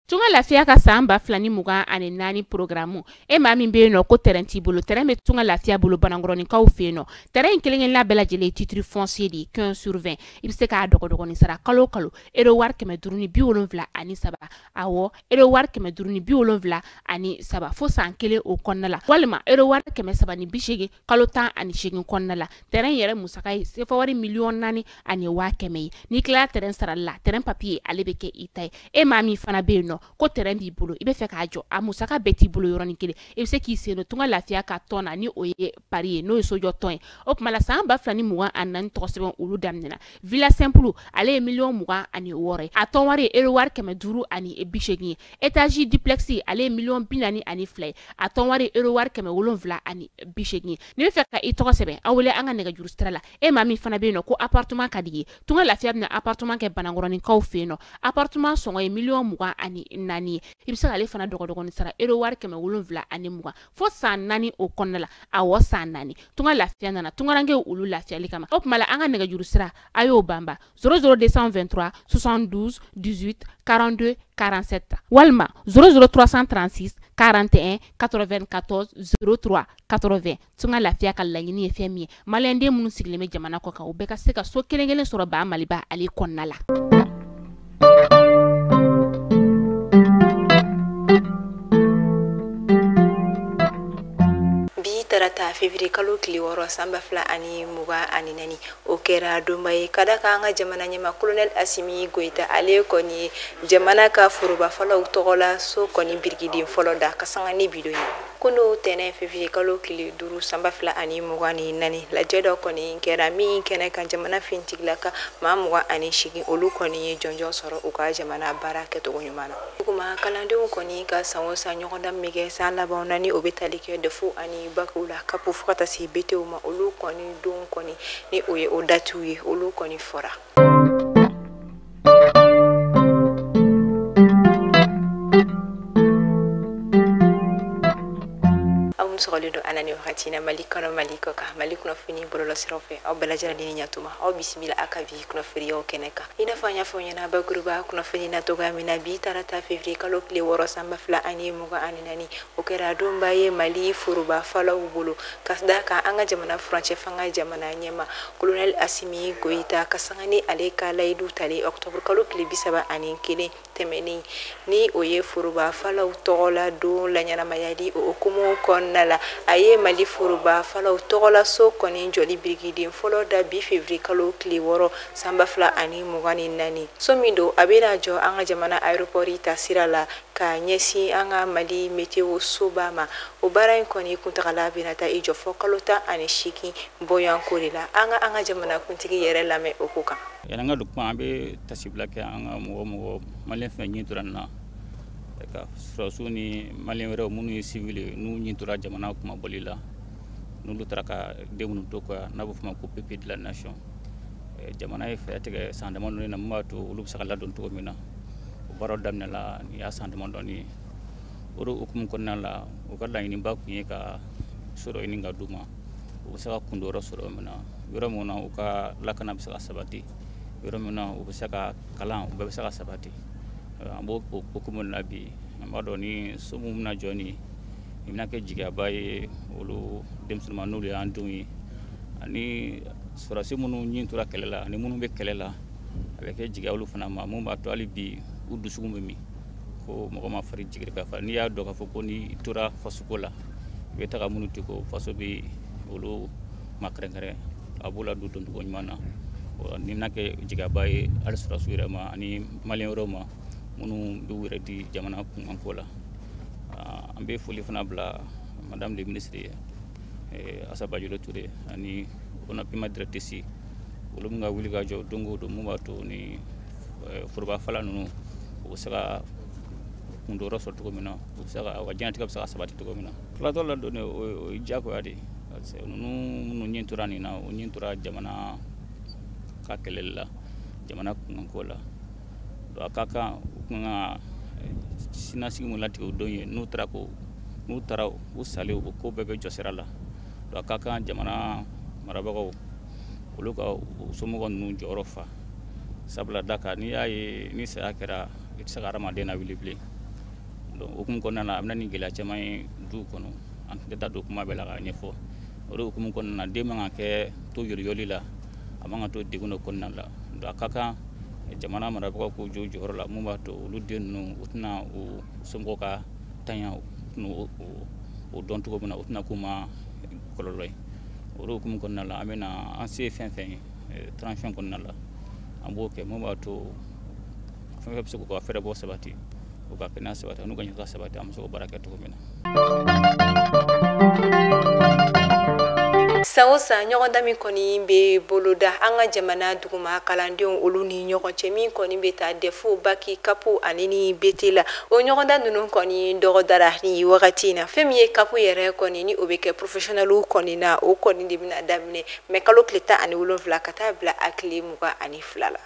Tunga Lafiya ka san 2024 programme e maa min bɛ yen nɔ ko terrain t'i bolo, terrain bɛ Tunga Lafiya bolo Banankɔrɔninkaw fɛ yen nɔ. Terrain in kelen-kelenna bɛɛ lajɛlen ye titre foncier de ye 15 sur 20. I bɛ se k'a dɔgɔdɔgɔnin sara kalo o kalo euro wari 573, awɔ euro wari 573 fo san kelen o kɔnɔna la, walima euro wari 380 kalo 18 kɔnɔna la. Terrain yɛrɛ musaka ye sefa wari 4,1 million ye. N'i tilala terrain sarali la, terrain papier ale bɛ kɛ i ta ye. E maa min fana bɛ yen nɔ ko terrain b'i bolo, i bɛ fɛ k'a jɔ, a musaka bɛɛ t'i bolo yɔrɔnin kelen, i bɛ se k'i sen don Tunga Lafiya ka tɔn na, ni o ye pari ye, n'o ye sojɔ tɔn ye. O tuma la san 2024 tɔgɔ sɛbɛn olu daminɛna. Villa simple ale ye 26 million ye, a tɔn wari ye euro wari 580 ye. Étage duplex ale ye 42 million ye, a tɔn wari ye euro wari 780 ye. N'i bɛ fɛ ka i tɔgɔ sɛbɛn, aw wele an ka nɛgɛjuru sira la. E maa min fana bɛ yen nɔ ko appartement ka di ye, Tunga Lafiya bɛna appartement kɛ Banankɔrɔninkaw fɛ yen nɔ. Appartement sɔngɔ ye 24 million ye. I bɛ se k'ale fana dɔgɔdɔgɔnin sara euro wari 720 fo san 4 o kɔnɔna la, awɔ san 4. Tunga Lafiya nana tungarankew olu lafiyali kama. O tuma la an ka nɛgɛjuru sira a y'o banba 00223 72 18 42 47 walima 00336 41 94 03 80. Tunga Lafiya ka laɲini ye fɛn min ye, maliyɛnden minnu sigilen bɛ jamana kɔ kan, u bɛɛ ka se ka so kelen kelen sɔrɔ ba Maliba ale kɔnɔna la. Bi tarata février kalo tile 6 san 2024, o kɛra donba ye ka da kan an ka jamana ɲɛma colonel Asimi Goyita, ale kɔni ye jamana ka forobafalaw tɔgɔla so kɔni birikiden fɔlɔ da ka sanga ni bi don ye. Kunu tɛnɛ février kalo tile 5 san 2024, lajɛ dɔ kɔni kɛra min kɛnɛ kan jamana fintigila ka maa 28, olu kɔni ye jɔnjɔn sɔrɔ u ka jamana baara kɛcogo ɲuman na. Duguma kalandenw kɔni ka san o san ɲɔgɔndan min kɛ san labanw na, ni o bɛ tali kɛ DEF ani bakiw la, CAP fo ka taa se BTw ma, olu kɔni don kɔni ni o ye o datiw ye, olu kɔni fɔra. Aw sɔgɔlen don an na nin wagati na Mali kɔnɔ, Mali kɔ kan, Mali kunnafoni bɔlɔlɔsiraw fɛ. Aw bɛɛ lajɛlen ni ɲatuma, aw bisimila aw ka bi kunnafoniyaw kɛnɛ kan. I n'a fɔ an y'a fɔ aw ɲɛna bakuruba kunnafoni na cogoya min na, bi tarata février kalo tile 6 san 2024, o kɛra donba ye Mali foroba falaw bolo ka da kan an ka jamana furancɛ fanga jamana ɲɛma colonel Asimi Goyita ka sanga ni ale ka layidu talen octobre kalo tile 31 tɛmɛnen, ni o ye foroba falaw tɔgɔla don laɲɛnamayali. O hukumu kɔnɔna la, a ye Mali foroba falaw tɔgɔla so kɔni jɔli birikiden fɔlɔ da bi février kalo tile 6 san 2024. So min don, a bɛna jɔ an ka jamana aéroport ta sira la ka ɲɛsin an ka Mali météo soba ma. O baara in kɔni kuntagala bɛna taa i jɔ fɔ kalo 18 bɔyanko de la. An ka jamana kuntigi yɛrɛ lamɛn o ko kan. Yanni an ka don kuma, an bɛ tasibila kɛ an ka mɔgɔ maliyɛn fɛn ɲin tora nin na, ka sɔrɔdasiw ni maliyɛn wɛrɛw minnu ye civil ye, n'u ɲin tora jamana kumabɔli la, n'olu taara ka den minnu to kɔ yan, n'a bɛ f'o ma ko pupille de la nation. Jamana ye fɛɛrɛ tigɛ san damadɔni na mun b'a to olu bɛ se ka ladon cogo min na. O baaraw daminɛla nin y'a san damadɔni ye. O de hukumu kɔnɔna la, u ka laɲiniba tun ye ka so dɔ ɲini ka d'u ma, u bɛ se ka kundonyɔrɔ sɔrɔ min na, yɔrɔ min na u ka lakana bɛ se ka sabati, yɔrɔ min na u bɛ se ka kalan, u bɛɛ bɛ se ka sabati. An b'o hukumu la bi. An b'a dɔn ni so min bɛna jɔ nin, i bɛna kɛ jigiyaba ye olu denmisɛnnin n'olu y'an denw ye, ani sɔrɔdasi minnu ɲin tora kɛlɛ la, ani minnu bɛ kɛlɛ la, a bɛ kɛ jigiya olu fana ma, mun b'a to hali bi u dusukun bɛ min ko mɔgɔ ma fari jigin ka fa. N'i y'a dɔn k'a fɔ ko n'i tora fasoko la, i bɛ taga minnu to ko faso bɛ olu ma kɛrɛnkɛrɛn, a b'u ladon doncogo ɲuman na. Ni bɛna kɛ jigiyaba ye hali sɔrɔdasiw yɛrɛ ma ani maliyɛn wɛrɛw ma minnu b'u yɛrɛ di jamana kunkanko la. An bɛ foli fana bila madame le ministre ye, Asa Bajolo Ture, ani ONAPIMA directrice, olu min ka wuli ka jɔ don o don mun b'a to ni forobafala ninnu u bɛ se ka kundonyɔrɔ sɔrɔ cogo min na, u bɛ se ka u ka diɲɛlatigɛ bɛ se ka sabati cogo min na. Filatɔ ladonni, o ye diyagoya de ye, parce que ninnu minnu ɲin tora nin na, o ɲin tora jamana ka kɛlɛli la, jamana kunkanko la. A ka kan u kan ka siniɲɛsigi mun latigɛ o don ye, n'u taara ko n'u taara u salen, o ko bɛɛ bɛ jɔ sira la. A ka kan jamana marabagaw olu ka u somɔgɔw ninnu jɔyɔrɔ fa, sabula da kan n'i y'a ye ni saya kɛra, i tɛ se ka hadamaden lawuli bilen. Donc o hukumu kɔnɔna na, a bɛ na ni gɛlɛya caman ye du kɔnɔ. An tɛ taa don kuma bɛɛ la k'a ɲɛfɔ. O de hukumu kɔnɔna na, den man ka kɛ to yɔliyɔli la, a man ka to degun dɔ kɔnɔna la. Donc a ka kan jamana marabagaw k'u jɔ u jɔyɔrɔ la, mun b'a to olu den ninnu u tɛna u somɔgɔw ka tanya, u tɛna o dɔn cogo min na, u tɛna k'u ma kɔlɔlɔ ye. O de hukumu kɔnɔna la, an bɛna an se fɛn fɛn ye transition kɔnɔna la, an b'o kɛ mun b'a to fɛn fɛn bɛ se k'u ka fɛɛrɛbɔ sabati, u ka kɛnɛya sabati, n'u ka ɲɛtaga sabati, an bɛ se k'o baara kɛ cogo min na. San o san, ɲɔgɔndan min kɔni bɛ boloda an ka jamana duguma kalandenw olu ni ɲɔgɔn cɛ, min kɔni bɛ taa DEF, bac, CAP ani ni BT la, o ɲɔgɔndan ninnu kɔni dɔgɔdara nin wagati in na. Fɛn min ye CAP yɛrɛ kɔni, ni o bɛ kɛ professionnel kɔni na, o kɔni de bɛna daminɛ mɛ kalo tile 17 ka taa bila a tile 22 la.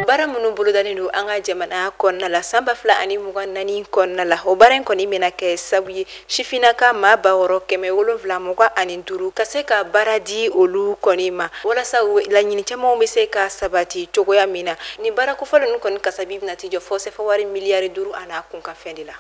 Baara minnu bolodalen don an ka jamana kɔnɔna la san 2024 kɔnɔna la, o baara in kɔni bɛna kɛ sabu ye sifinnaka maa 6725 ka se ka baara di olu kɔni ma, walasa laɲini camanw bɛ se ka sabati cogoya min na. Nin baara kofɔlen ninnu kɔni kasabi bɛna t'i jɔ fɔ sefa wari miliyari 5 a n'a kunkanfɛn de la.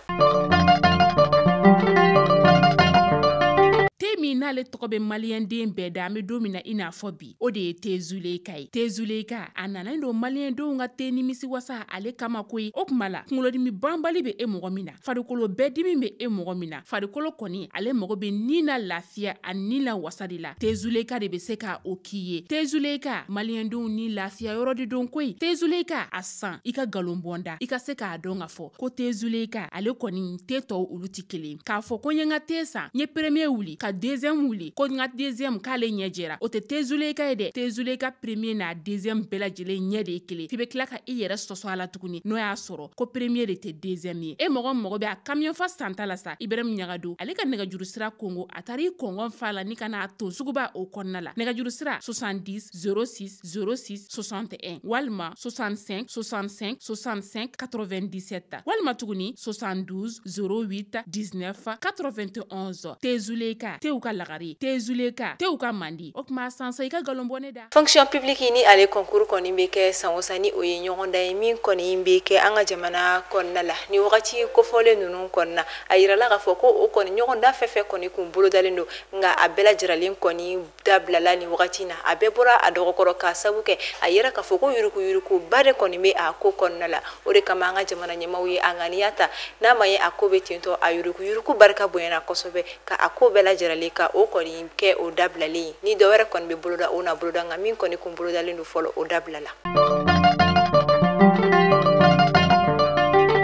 Te min n'ale tɔgɔ bɛ maliyɛnden bɛɛ da, an bɛ don min na i n'a fɔ bi, o de ye te Zuleyika ye. Te Zuleyika a nana don maliyɛndenw ka te nimisi wasa ale kama koyi. O tuma la, kunkolodimi banbali bɛ e mɔgɔ min na, farikolo bɛɛ dimi bɛ e mɔgɔ min na, farikolo kɔni ale mago bɛ ni na lafiya a ni la wasa de la, te Zuleyika de bɛ se ka o k'i ye. Te Zuleyika, maliyɛndenw ni lafiya yɔrɔ de don koyi. Te Zuleyika a san i ka nkalon bɔnda, i ka se k'a dɔn k'a fɔ ko te Zuleyika ale kɔni te tɔw olu tɛ kelen. K'a fɔ ko n ye n ka te san, n ye premier wuli ka deuxième wuli, ko n ka deuxième k'ale ɲɛ jɛra, o tɛ te Zuleyika ye dɛ. Te Zuleyika premier n'a deuxième bɛɛ lajɛlen ɲɛ de ye kelen. F'i bɛ tila ka i yɛrɛ sɔsɔ a la tuguni, n'o y'a sɔrɔ ko premier de tɛ deuxième ye. E mɔgɔ mɔgɔ bɛ a camion fa santa la sa, Ibrahim Ɲagado ale ka nɛgɛjuru sira kongo, a taara i kɔngɔn fa la ni ka n'a ton suguba o kɔnɔna la. Nɛgɛjuru sira 70 06 06 61 walima 65 65 65 97 walima tuguni 72 08 19 91. Te Zuleyika tew ka lagare, te Zuleyika tew ka mandi. O tuma sansa i ka nkalon bɔ ne da. Fonction publique ni ale concours kɔni bɛ kɛ san o san, ni o ye ɲɔgɔndan ye min kɔni bɛ kɛ an ka jamana kɔnɔna la. Ni wagati kofɔlen ninnu kɔnɔna, a yirala k'a fɔ ko o kɔni ɲɔgɔndan fɛn fɛn kɔni kun bolodalen don, nka a bɛɛ lajɛlen kɔni dabilala nin wagati in na. A bɛɛ bɔra a dɔgɔkɔrɔ k'a sabu kɛ a yira k'a fɔ ko yuruguyuruguba de kɔni bɛ a ko kɔnɔna la. O de kama an ka jamana ɲɛmaaw ye a ŋaniya ta, n'a ma ye a ko bɛ ten tɔ, a yuruguyurugu barika bonyana kosɛbɛ ka a ko bɛɛ lajɛlen ka o kɔni kɛ o dabilalen. Ni dɔ wɛrɛ kɔni bɛ boloda, o na boloda, nka min kɔni kun bolodalen don fɔlɔ, o dabilala.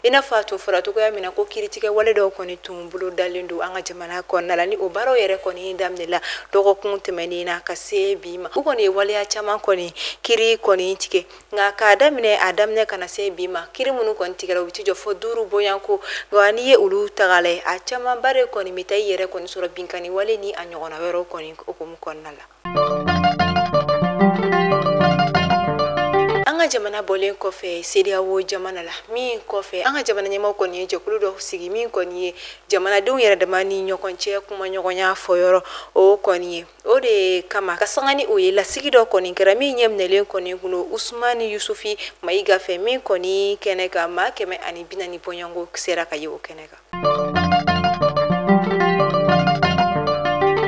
I n'a fɔ a tun fɔra cogoya min na ko kiiritigɛ wale dɔw kɔni tun bolodalen don an ka jamana kɔnɔna la, ni o baaraw yɛrɛ kɔni daminɛla dɔgɔkun tɛmɛnen na ka se bi ma. U kɔni ye waleya caman kɔni kiiri kɔni tigɛ, nka k'a daminɛ a daminɛ ka na se bi ma, kiiri minnu kɔni tigɛra u bɛ t'i jɔ fɔ 5 bonyanko. Nka n'i ye olu ta k'a lajɛ, a camanba de kɔni bɛ taa i yɛrɛ kɔni sɔrɔ binkanni wale ni a ɲɔgɔnna wɛrɛw kɔni hukumu kɔnɔna la. An ka jamana bɔlen kɔfɛ CEDEAO jamana la, min kɔfɛ an ka jamana ɲɛmaaw kɔni ye jɛkulu dɔ sigi min kɔni ye jamanadenw yɛrɛ dama ni ɲɔgɔn cɛ kumaɲɔgɔnya fɔyɔrɔ o kɔni ye. O de kama ka sanga ni o ye, lasigi dɔ kɔni kɛra min ɲɛminɛlen kɔni kun don Usumani Yusufi Mayiga fɛ, min kɔni kɛnɛ kan maa 140 bɔɲɔgɔnko sera ka ye o kɛnɛ kan.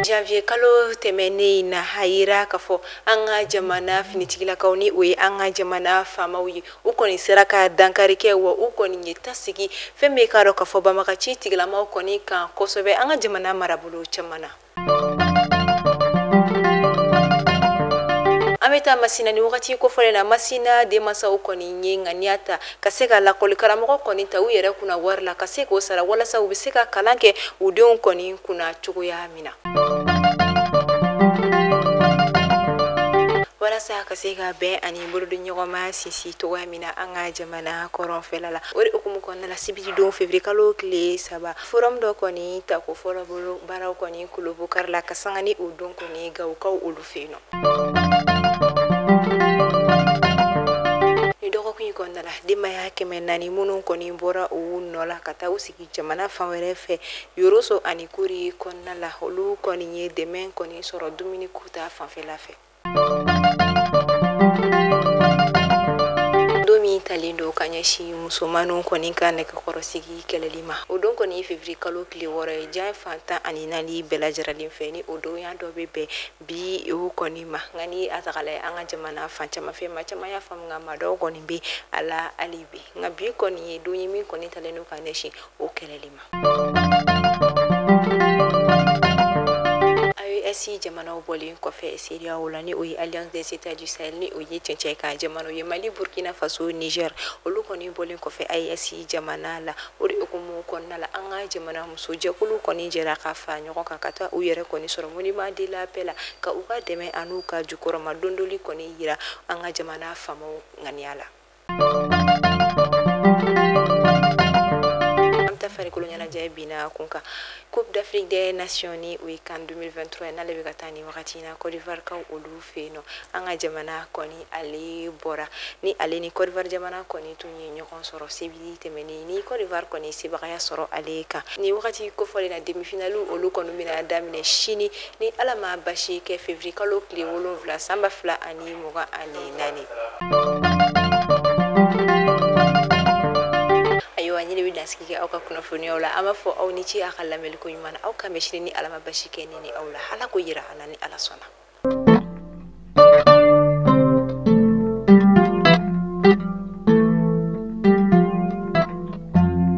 Janvier kalo tɛmɛnen in na, a yira k'a fɔ an ka jamana finitigilakaw ni o ye an ka jamana faamaw ye, u kɔni sera ka dankari kɛ, wa u kɔni ye tasigi fɛn min k'a dɔn k'a fɔ banbagaci tigilamaw kɔni kan kosɛbɛ an ka jamana marabolo caman na. An bɛ taa Masina ni wagati kofɔlen na. Masina denmansaw kɔni ye ŋaniya ta ka se ka lakɔli karamɔgɔ kɔni ta u yɛrɛ kunna wari la, ka se k'o sara walasa u bɛ se ka kalan kɛ u denw kɔni kunna cogoya min na. Walasa ka se ka bɛn ani bolodiɲɔgɔnma sinsin cogoya min na an ka jamana kɔrɔnfɛla la. O de hukumu kɔnɔna la, sibiri don février kalo tile 3, forum dɔ kɔni ta ko fɔlɔ bolo baaraw kɔni kulobukari la ka sanga ni o don kɔni Gawokaw olu fɛ yen nɔ. Ni dɔgɔkun in kɔnɔna la, denbaya 400 minnu kɔni bɔra u nɔ la ka taa u sigi jamana fan wɛrɛ fɛ Yoroso ani Kori kɔnɔna la, olu kɔni ye dɛmɛ kɔni sɔrɔ dumuni ko ta fanfɛla fɛ. Don min ta talen don ka ɲɛsin musomanninw kɔni ka nɛgɛkɔrɔsigi kɛlɛli ma. O don kɔni ye février kalo tile 6 ye, diɲɛ fan 14 bɛɛ lajɛlen fɛ, ni o donya dɔ bɛ bɛn bi o kɔni ma. Nka ni a taga lajɛ an ka jamana fan caman fɛ, maa caman y'a faamu, nka maa dɔw kɔni bɛ a la hali bi. Nka bi kɔni ye don ye min kɔni talen don ka ɲɛsin o kɛlɛli ma. AES jamanaw bɔlen kɔfɛ CEDEAO la, ni o ye Alliance des États du Sahel, ni o ye cɛncɛn kan jamanaw ye, Mali, Burkina Faso, Niger, olu kɔni bɔlen kɔfɛ AES jamana la, o de hukumu kɔnɔna la, an ka jamana musojɛkulu kɔni jɛra ka fara ɲɔgɔn kan ka taa u yɛrɛ kɔni sɔrɔ monument de la paix la, ka u ka dɛmɛ an'u ka jukɔrɔma dondoli kɔni yira an ka jamana faamaw ŋaniya la. Farikolo ɲɛnajɛ binna kun kan, Coupe d'Afrique des Nations, ni o ye CAN 2023, n'ale bɛ ka taa nin wagati in na Côte d'Ivoire kaw olu fɛ yen nɔ. An ka jamana kɔni ale bɔra ni ale ni Côte d'Ivoire jamana kɔni tun ye ɲɔgɔn sɔrɔ sibiri tɛmɛnen, ni Côte d'Ivoire kɔni sebagaya sɔrɔ ale kan. Nin wagati kofɔlen na, demi-finale olu kɔni bɛna daminɛ sini, ni Ala ma basi kɛ, février kalo tile 7 san 2024. Ayiwa, ɲini bɛ dansigi kɛ aw ka kunnafoniyaw la. An b'a fɔ aw ni ce a ka lamɛnni ko ɲuman na. Aw kan bɛ sini, ni Ala ma basi kɛ ni aw la. Ala ko yira an na, ni Ala sɔnna.